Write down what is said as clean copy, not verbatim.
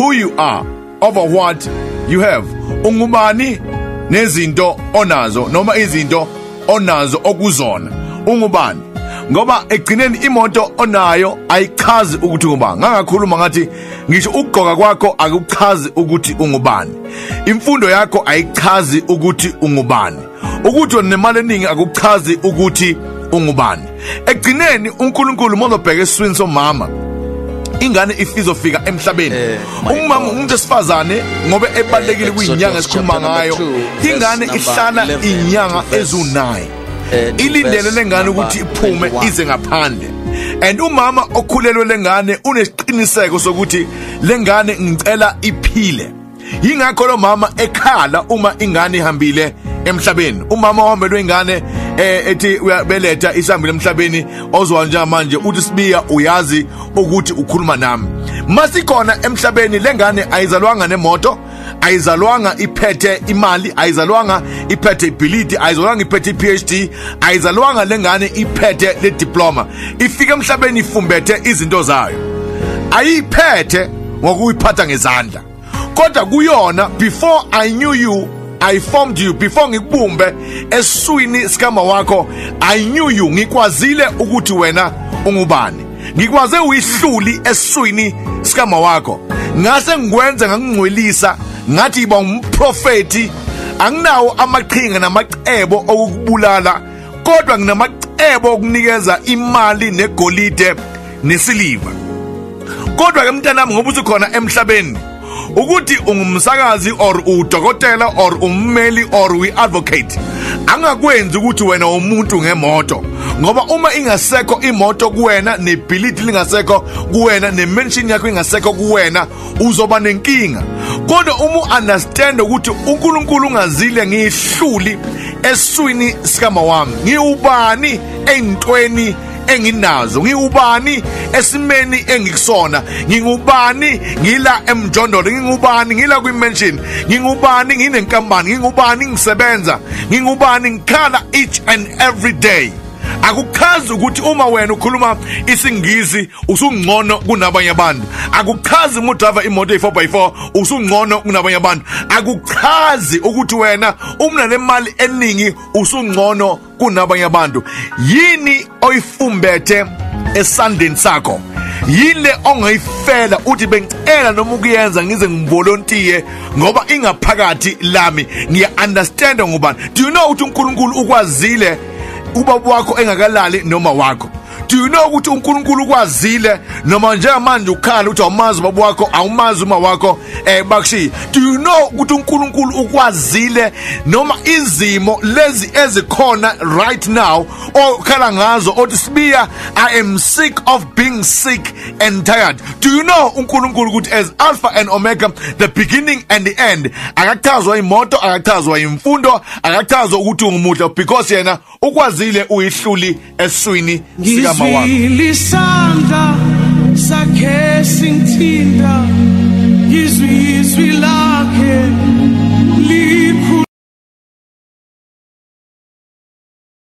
who you are over what you have. Ungubani nezinto onazo, noma izinto onazo okuzona. Ungubani? Ngoba egcineni imoto onayo ayichazi ukuthi ungubani. Ngangakhuluma ngathi ngisho ukugqoka kwakho akuchazi ukuthi ungubani, imfundo yakho ayichazi ukuthi ungubani, ukuthi unemali eningi akuchazi ukuthi ungubani. Egcineni uNkulunkulu mozobheka esiswini somama, ingane ifizofika emhlabeni. Umama umuntu esifazane ngoba ebalekile kuyinyanga esikhuluma ngayo, ingane ihlala inyanga ezu9 ilindele lengane ukuthi iphume ize ngaphandle. And umama okhulelwe lengane unesiqiniseko sokuthi lengane ngicela iphile. Yingakho lo mama ekhala uma ingane ihambile emhlabeni. Umama ohambelwe ingane ethi uyabeletha isihambile emhlabeni, ozwa njengamanje uthi Sibiya uyazi ukuthi ukhuluma nami. Masikhona emhlabeni lengane ayizalwanga nemoto, ayizalwanga iphethe imali, ayizalwanga iphethe ibhilidi, ayizalwanga iphethe iPhD, ayizalwanga lengane iphethe le diploma. Ifika emhlabeni ifumbethe izinto zayo, ayiphethe ngokuyiphatha ngezandla. Kodwa kuyona, before I knew you I formed you, before ngikubumbe eswini sikama wakho I knew you. Ngikwazile ukuthi wena ungubani, ngikwaze uyihluli eswini sikama wakho, ngase ngikwenza ngakungcwelisa, ngathi iba umprofeti. Anginawo amaqhinga namacebo okukubulala, kodwa nginamacebo okunikeza imali negolide nesiliva. Kodwa ke mntanami, ngoba usukhona emhlabeni, ukuthi ungumsakazi or udokotela or ummeli or uyi-advocate, angakwenzi ukuthi wena umuntu ngemoto. Ngoba uma ingasekho imoto kuwena, nebhilidi lingasekho kuwena, nemansion yakho ingasekho kuwena, uzoba nenkinga. Kodwa uma u-understand ukuthi uNkulunkulu ungazile ngihluli eswini sikama wami, ngiwubani ey'ntweni enginazo, ngiwubani esimeni engikusona, ngingubani ngila emjondolo, ngingubani ngila kwi-mansion, ngingubani nginenkampani, ngingubani ngisebenza, ngingubani ngikhala each and every day. Akuchazi ukuthi uma wena ukhuluma isiNgisi usungcono kunabanye abantu. Akuchazi uma udriver imoto eyi-4x4 usungcono kunabanye abantu. Akuchazi ukuthi wena uma nemali eningi usungcono kunabanye abantu. Yini oyifumbethe esandleni sakho? Yini le ongayifela uthi bengicela noma ukuyenza ngize ngivolontiye ngoba ingaphakathi lami ngiya understand ngubani? Do you know ukuthi uNkulunkulu ukwazile ubaba wakho engakalali noma wakho? Do you know ukuthi uNkulunkulu ukwazile noma njengamanje ukhala ukuthi awumazi ubaba wakho, awumazi uma wakho, bakushiya? Do you know ukuthi uNkulunkulu ukwazile noma izimo lezi ezikhona right now okhala ngazo othi Sibiya, I am sick of being sick and tired? Do you know uNkulunkulu ukuthi as Alpha and Omega, the beginning and the end, akachazwa imoto, akachazwa imfundo, akachazwa ukuthi ungumuhle, because yena ukwazile uyihluli eswini sikama wakho. Ngizwile isandla sakhe singithinta, ngizwe izwi lakhe.